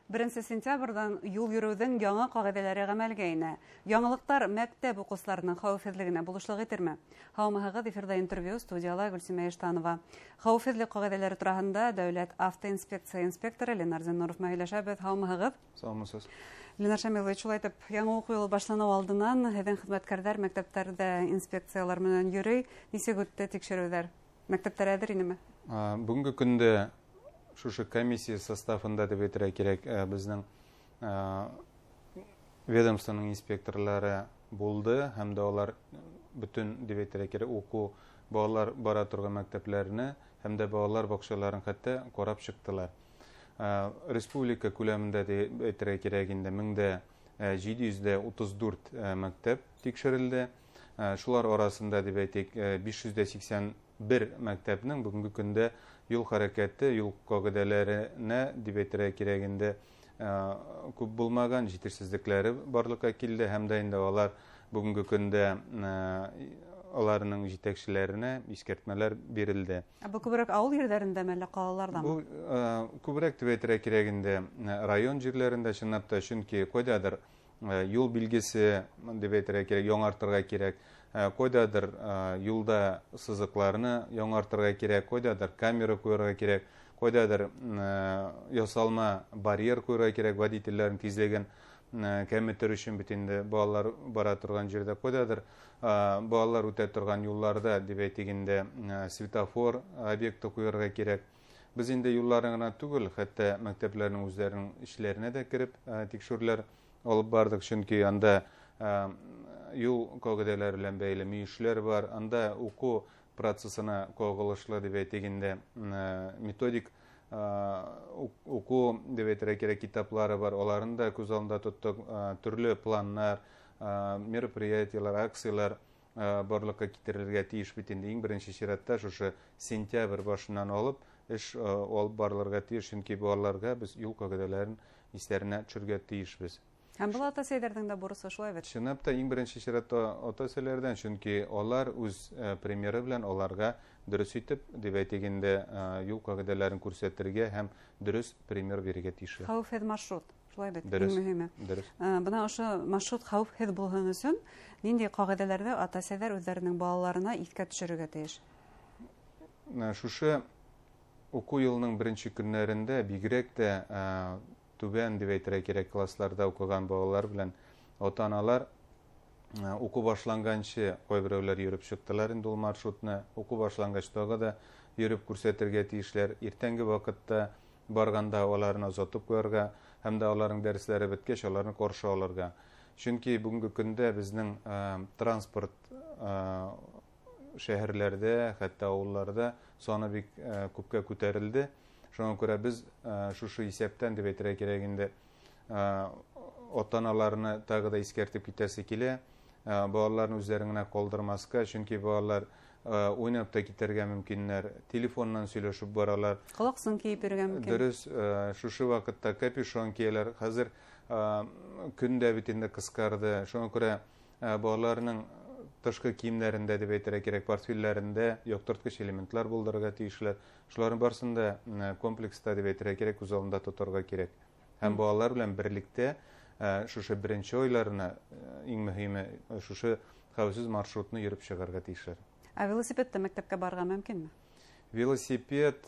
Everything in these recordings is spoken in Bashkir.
1 сентябрҙән юл йөрөүҙең яңы ҡағиҙәләре ғәмәлгә инә. Яңылыҡтар мәктәп уҡыусыларының хәүефһеҙлегенә булышлыҡ итерме? Һаумыһығыҙ, эфирҙа интервью, студияла Гөлсимә Иштанова. Хәүефһеҙлек ҡағиҙәләре тураһында Дәүләт автоинспекция инспекторы Ленар Зиннуров менән һөйләшәбеҙ. Һаумыһығыҙ. Һаумыһығыҙ. Ленар Шамилович, шулай итеп, яңы уҡыу йылы башланыу алдынан һеҙҙең хеҙмәткәрҙәр мәктәптәрҙә инспекциялар менән йөрөй. Нисек үтте тикшереүҙәр? Мәктәптәр әҙер инеме? Бөгөнгө көндә шушы комиссия составында дип әйтергә кәрәк, беҙҙең ведомствоның инспекторлары булды һәм дә улар бөтөн дип әйтергә кәрәк уҡыу балалар бара торған мәктәпләрне һәм дә балалар баҡсаларын хәтта ҡарап сыҡтылар. Республика күләмендә дип әйтергә кәрәк инде 1734 мәктәп тикшерелде. Шулар арасында дип әйтик, 581 мәктәпнең бөгөнгө көндә юл хәрәкәте, юл ҡағиҙәләренә дип әйтергә кәрәк инде, күп булмаған етешһеҙлектәре барлыҡҡа килде һәм дә инде алар бөгөнгө көндә аларның етәкселәренә иҫкәртмәләр бирелде. Ә был күберәк ауыл ерҙәрендәме әллә ҡалаларҙамы? Был күберәк дип әйтергә кәрәк инде, район ерләрендә чынлап та, сөнки ҡайҙалыр юл билгесе дип әйтергә кәрәк, яңыртырға кәрәк, ҡайҙалыр юлда сызыҡларны яңыртырға кәрәк, ҡайҙалыр камера ҡуйырға кәрәк, ҡайҙалыр яһалма барьер ҡуйырға кәрәк, водителдәрҙең тиҙлеген кәметер өсөн бит инде балалар бара торған ерҙә, ҡайҙалыр балалар үтә торған юлларҙа дип әйтик инде, светофор объекты ҡуйырға кәрәк. Беҙ инде юлларын ғына түгел, хатта мәктәпләрҙең үҙҙәренең эшләренә дә кереп, тикшереүҙәр алып барҙыҡ, сөнки анда юл ҡағиҙәләре белән бәйле мөйөшләр бар, анда уҡыу процессына ҡағылышлы дип әйтик инде, методик уҡыу дип әйтергә кәрәк китаплары бар, уларын да күҙ алдында тоттоҡ, төрлө планнар, мероприятиелар, акциялар барлыҡҡа китерелергә тейеш бит инде. Иң беренсе сиратта шушы сентябрь башынан алып эш алып барылырға тейеш, сөнки балаларға беҙ юл ҡағиҙәләрен иҫтәренә төшөрөргә тейешбеҙ. Һәм был ата-әсәйҙәрҙең дә бурысы шулай бит? Чынлап та иң беренсе сиратта ата-әсәләрҙән, сөнки алар үҙ примеры белән аларға дөрөҫ итеп, дип әйтик инде, юл ҡағиҙәләрен күрһәтергә һәм дөрөҫ пример бирергә тейешләр. Хәүефһеҙ маршрут, шулай бит? Дөрөҫ. Иң мөһиме. Дөрөҫ. Бына ошо маршрут хәүефһеҙ булһын өсөн ниндәй ҡағиҙәләрҙе ата-әсәйҙәр үҙҙәренең балаларына иҫкә төшөрөргә тейеш? Шушы уҡыу йылының беренсе көннәрендә бигерәк тә түбән дип әйтергә кәрәк классларҙа уҡыған балалар белән ата-аналар уҡыу башланғансы ҡайберәүләр йөрөп сыҡтылар инде ул маршрутны, уҡыу башланғас тағы да йөрөп күрһәтергә тейешләр. Иртәнге ваҡытта барғанда аларны озатып ҡуярға һәм дә аларның дәресләре бөткәс аларны ҡаршы алырға. Сөнки бөгөнгө көндә беҙҙең транспорт шәһәрләрҙә, хатта ауылларҙа саны бик күпкә күтәрелде. Шуңа күрә беҙ шушы иҫәптән дип әйтергә кәрәк инде, ата-аналарны тағы да иҫкәртеп китәсе килә. Балаларны үҙҙәрен генә ҡалдырмаҫҡа, сөнки балалар уйнап та китергә мөмкиннәр, телефоннан сөйләшеп баралар. Ҡолаҡсын кейеп йөрөргә мөмкин. Дөрөҫ, шушы ваҡытта капюшон кейәләр. Хәҙер көн дә бит инде ҡыҫҡарҙы. Шуңа күрә балаларның тышҡы кейемдәрендә дип әйтергә кәрәк, портфелдәрендә яҡтыртҡыс элементлар булдырырға тейешләр. Шуларның барысын да комплекста дип әйтергә кәрәк, күҙ алдында тоторға кәрәк. Һәм балалар белән берлектә шушы беренсе ойларына, иң мөһиме, шушы хәүефһеҙ маршрутны йөрөп сығырға тейешләр. Ә велосипедта мәктәпкә барырға мөмкинме? Велосипед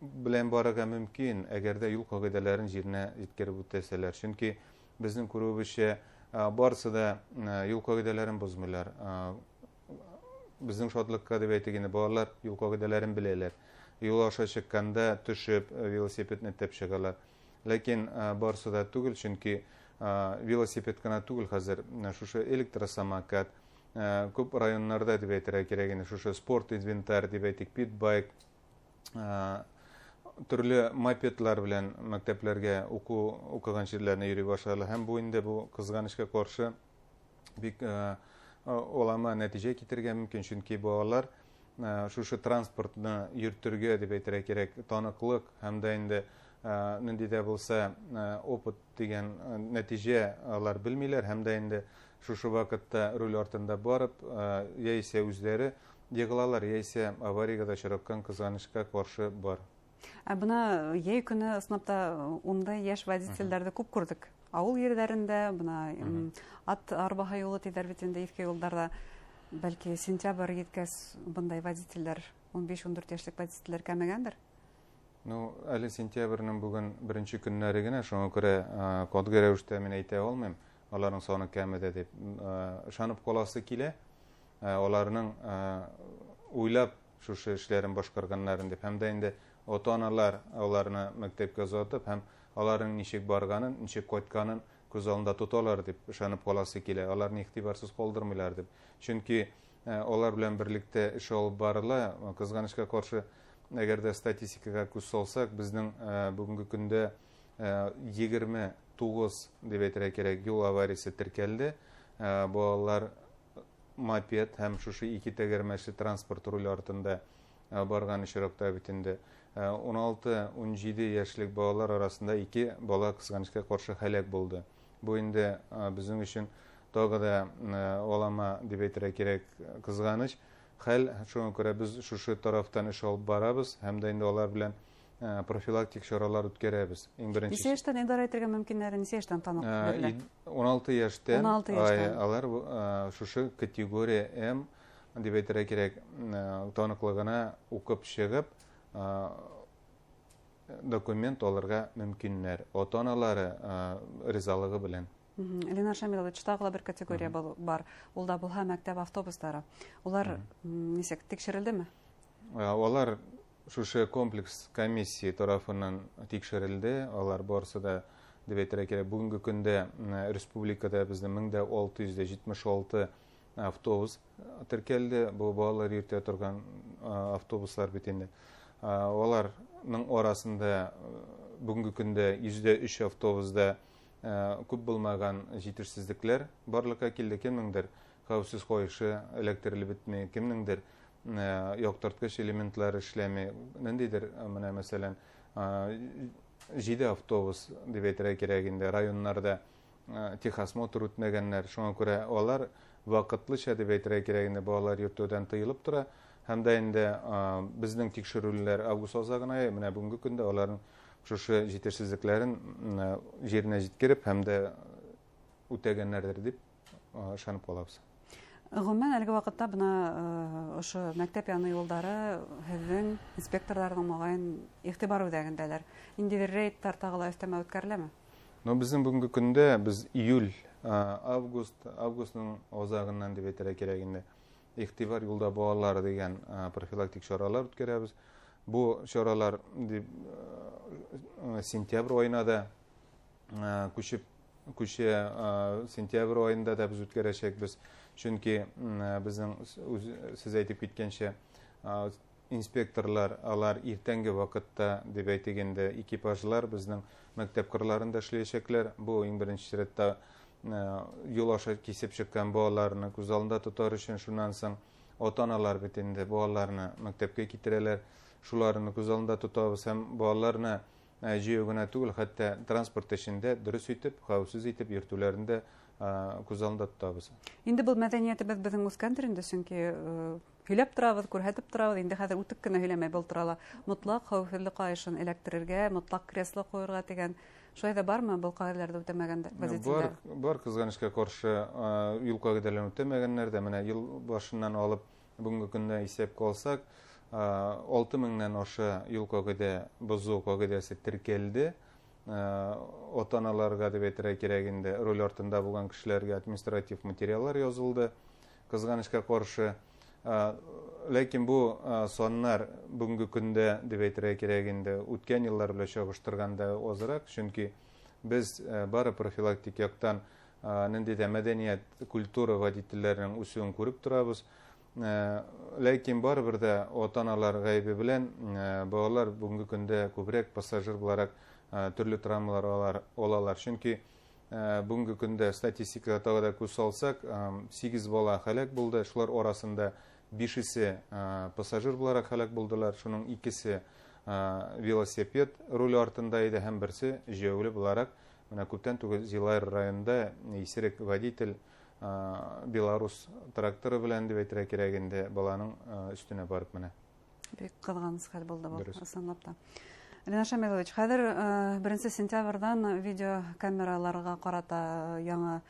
белән барырға мөмкин, әгәр дә юл ҡағиҙәләрен еренә еткереп үтәсәләр. Сөнки беҙҙең күреүебеҙсә, барысы да юл ҡағиҙәләрен боҙмайлар. Беҙҙең шатлыҡҡа дип әйтик инде, балалар юл ҡағиҙәләрен беләләр. Юл аша сыҡҡанда төшөп, велосипедны этеп сығалар. Ләкин барысы да түгел, сөнки велосипед кына түгел хәҙер, шушы электросамокат, күп районнарда дип әйтергә кәрәк инде, шушы спорт инвентарь дип әйтик, питбайк, төрлө мопедлар белән мәктәпләргә уҡыған җирләренә йөрөй башлалар. Һәм бу инде бу ҡыҙғанысҡа ҡаршы бик олама нәтижә китергә мөмкин, сөнки балалар шушы транспортны йөртергә дип әйтергә кәрәк, таныҡлыҡ һәм дә инде ниндәй дә булса опыт дигән нәтижә алар белмиләр, һәм дә инде шушы ваҡытта руль артында барып, яисә үҙҙәре йығылалар, яисә аварияға да осраҡҡан ҡыҙғанысҡа ҡаршы бар. Ә бына йәй көнө ысынлап та ундай йәш водителдәрҙе күп күрҙек. Ауыл ерҙәрендә, бына ат арбаһы юлы тиҙәр бит инде иҫке юлдарҙа. Бәлки сентябрь еткәс бындай водителдәр, 15-14 йәшлек водителдәр кәмегәндер? Ну, әле сентябрҙең бөгөн беренсе көннәре генә, шуңа күрә ҡәтғи рәүештә мин әйтә алмайым, аларның саны кәмеде дип. Ышанып ҡаласы килә, аларның уйлап шушы эшләрен башҡарғаннарын дип. Һәм дә инде ата-аналар аларны мәктәпкә озатып һәм аларның ничек барғанын, ничек ҡайтҡанын күҙ алдында тоталар дип ышанып ҡаласы килә. Аларны иғтибарсыз ҡалдырмыйлар дип. Чөнки алар белән берлектә эш алып барыла. Ҡыҙғанысҡа ҡаршы, әгәр ҙә статистикаға күҙ салсаҡ, беҙҙең бөгөнгө көндә 29 тип әйтергә кәрәк юл аварияһы теркәлде. Балалар мопед һәм шушы ике тәгәрмәчле транспорт руле артында барған очракта бит инде. 16-17 йәшлек балалар арасында 2 бала ҡыҙғанысҡа ҡаршы һәләк булды. Бу инде беҙҙең өсөн тағы да олама тип әйтергә кәрәк ҡыҙғаныс хәл. Шуңа күрә беҙ шушы тарафтан эш алып барабыҙ һәм дә инде улар белән профилактик саралар үткәрәбеҙ. Иң беренсе Нисә йәштән идара итергә мөмкин әле, нисә йәштән таныҡ бирелә? 16 йәштән, 16 йәштән. Алар шушы категория М тип әйтергә кәрәк, таныҡлығына уҡып сығып, документ алырға мөмкиннәр. Ата-аналары ризалығы белән. Ленар Шамилович, тағы ла бер категория бар. Ул да булһа мәктәп автобустары. Улар нисек тикшерелдеме? Алар шушы комплекс комиссия тарафынан тикшерелде. Алар барысы да дип әйтергә кәрәк. Бүгенге көндә республикада безнең мең дә алты йөз дә җитмеш алты автобус теркәлде. Бу балалар йөртә торган автобуслар бит инде. Аларның арасында бүгенге көндә 103 автобуста күп булмаган җитешсезлекләр барлыкка килде. Кемнеңдер хәвефсез куешы эләктерелеп бетми, кемнеңдер яктырткыч элементлары эшләми, ниндидер, менә мәсәлән, 7 автобус дип әйтергә кирәк инде районнарда техосмотр үтмәгәннәр. Шуңа күрә алар вакытлыча дип әйтергә кирәк инде балалар йөртүдән тыелып тора. Һәм дә инде безнең тикшерүләр август азагына, менә бүгенге көндә аларның шушы җитешсезлекләрен җиренә җиткереп һәм дә үтәгәннәрдер дип ышанып калабыз. Гомумән, әлеге вакытта бына ошо мәктәп яны юлдары һеҙҙең инспекторҙарҙың моғайын иғтибар үҙәгендәләр. Ниндәйҙер рейдтар тағы ла өҫтәмә үткәреләме? Но беҙҙең бөгөнгө көндә беҙ июль, август, августның азағынан дип әйтергә кәрәк инде. Иғтибар юлда балалар дигән профилактик чаралар үткәрәбеҙ. Бу чаралар дип сентябрь айына да күсеп күсә, сентябрь айында да без үткәрәчәкбеҙ. Чөнки беҙҙең сез әйтеп киткәнчә, инспекторлар алар иртәнге ваҡытта дип әйтик инде, экипажлар беҙҙең мәктәп ҡырларында эшләйәсәкләр. Бу иң беренсе сиратта юл аша кисеп сыҡҡан балаларны күҙ алдында тотар өсөн, шунан һуң ата-аналар бит инде балаларны мәктәпкә китерәләр, шуларны күҙ алдында тотабыҙ һәм балаларны җыю генә түгел, хәтта транспорт эчендә дөрес итеп, хәвефсез итеп йөртүләрен дә күҙ алдында тотабыҙ. Инде был мәҙәниәтебеҙ беҙҙең үҫкәндер инде, сөнки һөйләп торабыҙ, күрһәтеп торабыҙ, инде хәҙер үтек кенә һөйләмәй был турала. Мотлаҡ хәүефһеҙлек ҡайышын эләктерергә, мотлаҡ кресло ҡуйырға тигән. Шулай ҙа бармы был ҡағиҙәләрҙе үтәмәгәндә водителдәр? Бар, ҡыҙғанысҡа ҡаршы, юл ҡағиҙәләрен үтәмәгәннәр ҙә. Менә йыл башынан алып бөгөнгө көндә иҫәпкә алсаҡ, алты меңдән аша юл ҡағиҙә боҙоу ҡағиҙәсе теркәлде. Ата-аналарға тип әйтергә кәрәк инде, руль артында булған кешеләргә административ материаллар язылды, ҡыҙғанысҡа ҡаршы. Ләкин бу саннар бөгөнгө көндә тип әйтергә кәрәк инде, үткән йыллар белән чагыштырганда азрак, чөнки беҙ бары профилактик яҡтан ниндәй ҙә мәҙәниәт, культура водителдәренең үсеүен күреп торабыҙ. Ләкин барыбер ҙә ата-аналар ғәйебе белән балалар бөгөнгө көндә күберәк пассажир булараҡ төрлө травмалар алалар. Чөнки бөгөнгө көндә статистикаға тағы да күҙ салсаҡ, 8 бала һәләк булды, шулар арасында бишесе пассажир булараҡ һәләк булдылар, шуның икесе велосипед руле артында иде һәм берсе җәяүле булараҡ. Менә күптән түгел Зилайыр районында исерек водитель Беларус тракторы белән дип әйтергә кирәк инде, баланың өстенә барып менә. Бик ҡыҙғаныс хәл булды был, ысынлап та. Ленар Шамилович, хәҙер 1 сентябрҙән видеокамераларға ҡарата яңы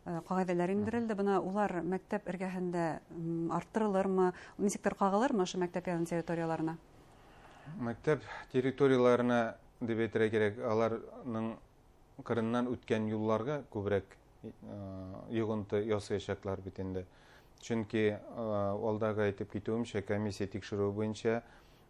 ҡағиҙәләр индерелде. Бына улар мәктәп эргәһендә арттырылырмы, нисектер ҡағылырмы ошо мәктәп яны территорияларына? Мәктәп территорияларына дип әйтергә кәрәк, аларның ҡырынан үткән юлларға күберәк йоғонто ясаясаҡлар бит инде. Чөнки алдағы әйтеп китеүемсә, комиссия тикшереүе буйынса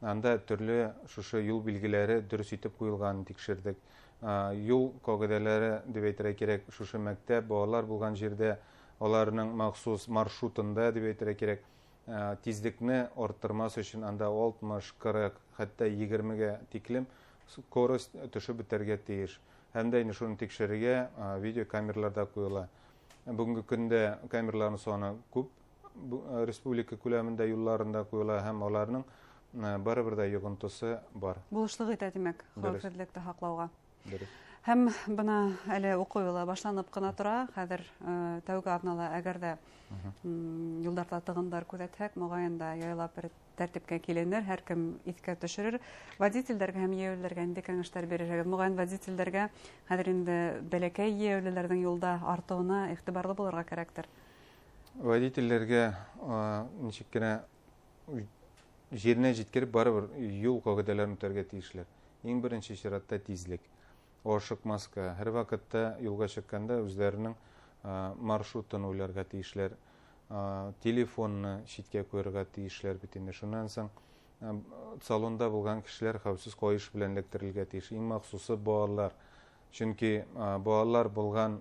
анда төрлө шушы юл билгеләре дөрөҫ итеп ҡуйылғанын тикшерҙек. Юл ҡағиҙәләре дип әйтергә кәрәк, шушы мәктәп, балалар булған ерҙә аларның махсус маршрутында дип әйтергә кәрәк, тизлекне арттырмас өсөн анда 60, 40, хәтта 20-гә тиклем скорость төшөп бөтәргә тейеш. Һәм дә инде шуны тикшерергә видеокамералар да ҡуйыла. Бөгөнгө көндә камераларның саны күп, республика күләмендә юлларында ҡуйыла һәм аларның барыбер дә йоғонтоһо бар. Булышлыҡ итә, тимәк, хәүефһеҙлекте һаҡлауға. Һәм бына әле уҡыу йылы башланып ҡына тора. Хәҙер тәүге аҙнала әгәр ҙә юлдарҙа тығындар күҙәтһәк, моғайын да яйлап бер тәртипкә киленер, һәр кем иҫкә төшөрөр. Водителдәргә һәм йәйәүлеләргә ниндәй кәңәштәр бирерһегеҙ? Моғайын водителдәргә хәҙер инде бәләкәй йәйәүлеләрҙең юлда артыуына иғтибарлы булырға кәрәктер. Водителдәргә нисек кенә еренә еткереп барыбер юл ҡағиҙәләрен үтәргә тейешләр. Иң беренсе сиратта тизлек. Ашыҡмаҫҡа, һәр ваҡытта юлға сыҡҡанда үҙҙәренең маршрутын уйларға тейешләр, телефонны ситкә ҡуйырға тейешләр бит инде. Шунан һуң салонда булған кешеләр хәүефһеҙ ҡайыш белән эләктерелергә тейеш. Иң махсусы балалар. Чөнки балалар булған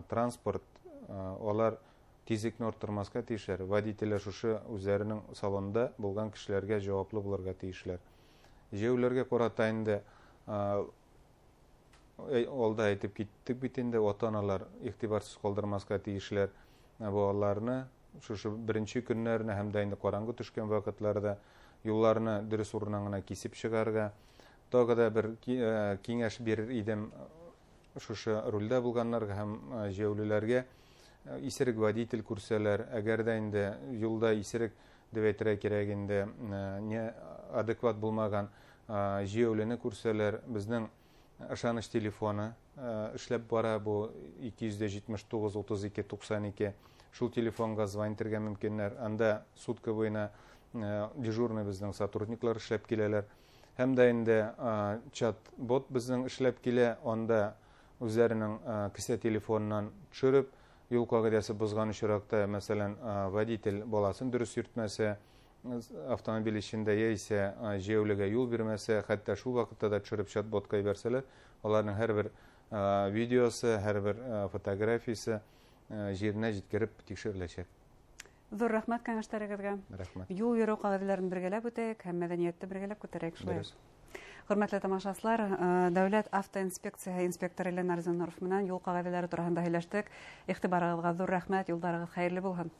транспорт, алар тизлекне арттырмаҫҡа тейешләр. Водителдәр шушы үҙҙәренең салонда булған кешеләргә яуаплы булырға тейешләр. Йәйәүлеләргә ҡарата инде алда әйтеп киттек бит инде, ата-аналар иғтибарсыз ҡалдырмаҫҡа тейешләр балаларны. Шушы беренсе көннәренә һәм дә инде ҡараңғы төшкән ваҡытларҙа юлларны дөрөҫ урынынан ғына кисеп сығарга. Тағы да бер киңәш бирер идем шушы рулдә булғаннарға һәм йәйәүлеләргә. Исерек водитель күрсәләр, әгәр дә инде юлда исерек дип әйтергә кәрәк инде, не адекват булмаған йәйәүлене күрсәләр, безнең ышаныч телефоны эшләп бара, бу 279 32 92. Шул телефонга звонить итергә мөмкиннәр. Анда сутка буена дежурный безнең сотрудниклар эшләп киләләр. Һәм дә инде чат-бот безнең эшләп килә, анда үзләренең кесә телефоныннан төшереп, юл ҡағиҙәсе боҙған осраҡта, мәҫәлән, водитель баласын дөрөҫ йөрөтмәсә, автомобиль эсендә яисә йәйәүлегә юл бирмәсә, хәтта шул ваҡытта да төшереп чат-ботҡа ебәрсәләр, аларның һәр бер видеосы, һәр бер фотографиясы еренә еткереп тикшереләсәк. Ҙур рәхмәт кәңәштәрегеҙгә. Рәхмәт. Юл йөрөү ҡағиҙәләрен бергәләп үтәйек һәм мәҙәниәтте бергәләп күтәрәйек шулай. Дөрөҫ. Хөрмәтле тамашасылар, Дәүләт автоинспекцияһы инспекторы Ленар Зиннуров менән юл ҡағиҙәләре тураһында һөйләштек. Иғтибарығыҙға ҙур рәхмәт, юлдарығыҙ хәйерле булһын.